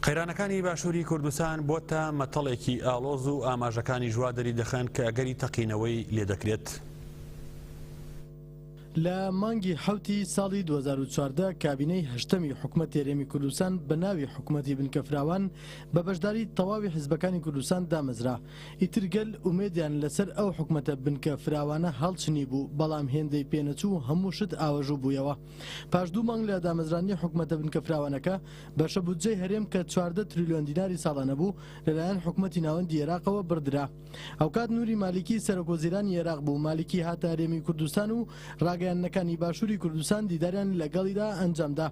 قەیرانەکانی باشووری کوردستان بۆتە مەتەڵێکی ئاڵۆز و ئاماژەکانیش وا دەریدەخەن کە ئەگەری تەقینەوەی لێدەکرێت. لە مانگی حەوتی ساڵی 2014 کابینەی هەشتەمی حکومەتی هەرێمی کوردستان بە ناوی حکومەتی بنکەفراوان بە بەشداری تەواوی حزبەکانی کوردستان دامەزرا. ئیتر گەل ئومێدیان لەسەر ئەو حکومەتە بنکە فراوانە هەڵچنیبوو، بەڵام هێندەی پێنەچوو هەموو شت ئاوەژوو بوویەوە. پاش دوو مانگ لە دامەزراندنی حکومەتە بنکە فراوانەکە، بەشە بودجەی هەرێم کە 14 تریلیۆن دیناری ساڵانە بوو، لەلایەن حکومەتی ناوەندی ئێراقەوە بڕدرا. ئەوکات نوری مالیکی سەرۆکوەزیرانی ئێراق بوو، مالیکی هاتە هەرێمی کوردستان و ڕاگەیاندنەکانی باشووری کوردستان دیداریان لەگەڵیدا ئەنجامدا.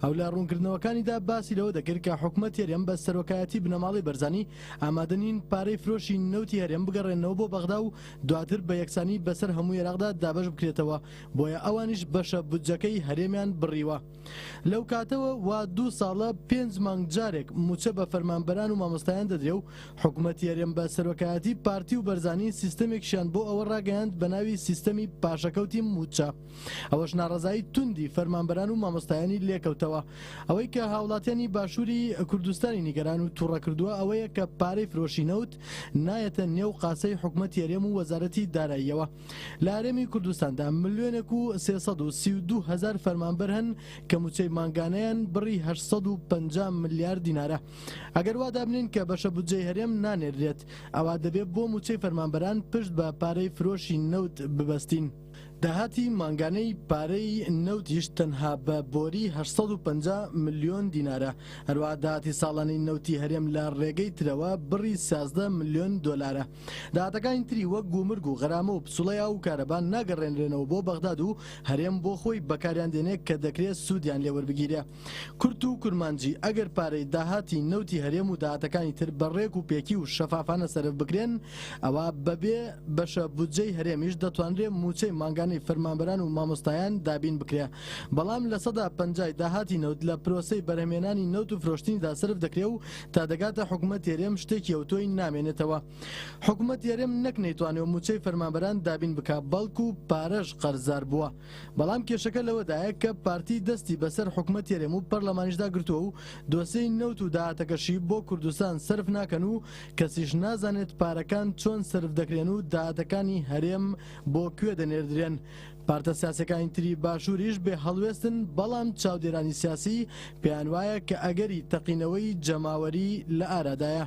ئەو لە ڕوونکردنەوەکانیدا باسی لەوە دەکرد کە حکومەتی هەرێم بە سەرۆکایەتی بنەماڵەی بەرزانی ئامادە نین پارەی فرۆشی نەوتی هەرێم بگەڕێننەوە بۆ بەغدا و دواتر بە یەکسانی بەسەر هەموو ئێراقدا دابەش بکرێتەوە، بۆیە ئەوانیش بەشە بودجەکەی هەرێمیان بڕیوە. لەو کاتەوە وا دوو ساڵە پێنج مانگ جارێک مووچە بە فەرمانبەران و مامۆستایان دەدرێ و حکومەتی هەرێم بە سەرۆکایەتی پارتی و بەرزانی سیستەمێکیشیان بۆ ئەوە ڕاگەیاند بە ناوی سیستەمی پاشەکەوتی مووچە. ئەوەش ناڕەزایی توندی فەرمانبەران و مامۆستایانی لێکەوتەوە. ئەوەی کە هاوڵاتیانی باشووری کوردستانی نیگەران و توڕە کردووە ئەوەیە کە پارەی فرۆشی نەوت نایەتە نێو قاسەی حکومەتی هەرێم و وەزارەتی داراییەوە. لە هەرێمی کوردستاندا ملیۆنێک و 332 هەزار فەرمانبەر هەن کە مووچەی مانگانەیان بڕی 850 ملیار دینارە. ئەگەر وا دابنێین کە بەشە بودجەی هەرێم نانێررێت، ئەوا دەبێ بۆ مووچەی فەرمانبەران پشت بە پارەی فرۆشی نەوت ببەستین. داهاتی مانگانەی پارەی نەوتیش تەنها بە بۆری 850 ملیۆن دینارە، هەروەها داهاتی ساڵانەی نەوتی هەرێم لە ڕێگەی ترەوە بڕی 13 ملیۆن دۆلارە. داهاتەکانی تری وەک گومرگ و غەرامە و پسوڵەی ئاو و کارەبا ناگەڕێنرێنەوە بۆ بەغداد و هەرێم بۆ خۆی بەکاریان دێنێ کە دەکرێ سوودیان لێ وەربگیرێ. کورت و کورمانجی ئەگەر پارەی داهاتی نەوتی هەرێم و داهاتەکانی تر بە ڕێک و پێکی و شەفافانە سەرف بکرێن ئەوا بەبێ بەشە بودجەی هەرێمیش دەتوانرێ مووچەی مانگانەی فەرمانبەران و مامۆستایان دابین بکرێ بەڵام لە سەدا پەنجای داهاتی نەوت لە پرۆسەی بەرهەمهێنانی نەوت و فرۆشتنیدا سەرف دەکرێ و تا دەگاتە حکومەتی هەرێم شتێکی ئەوتۆی نامێنێتەوە. حکومەتی هەرێم نەک نەیتوانیوە مووچەی فەرمانبەران دابین بکا بەڵکو پارەش قەرزار بووە. بەڵام کێشەکە لەوەدایە کە پارتی دەستی بەسەر حکومەتی هەرێم و پەرلەمانیشدا گرتووە و دۆسێی نەوت و داهاتەکەشی بۆ کوردستان سەرف ناکەن و کەسیش نازانێت پارەکان چۆن سەرف دەکرێن و داهاتەکانی هەرێم بۆ کوێ دەنێردرێن. پارتە سیاسیەکانی تری باشووریش بێ هەڵوێستن، بەڵام چاودێرانی سیاسی پێیان وایە کە ئەگەری تەقینەوەی جەماوەری لە ئارادایە.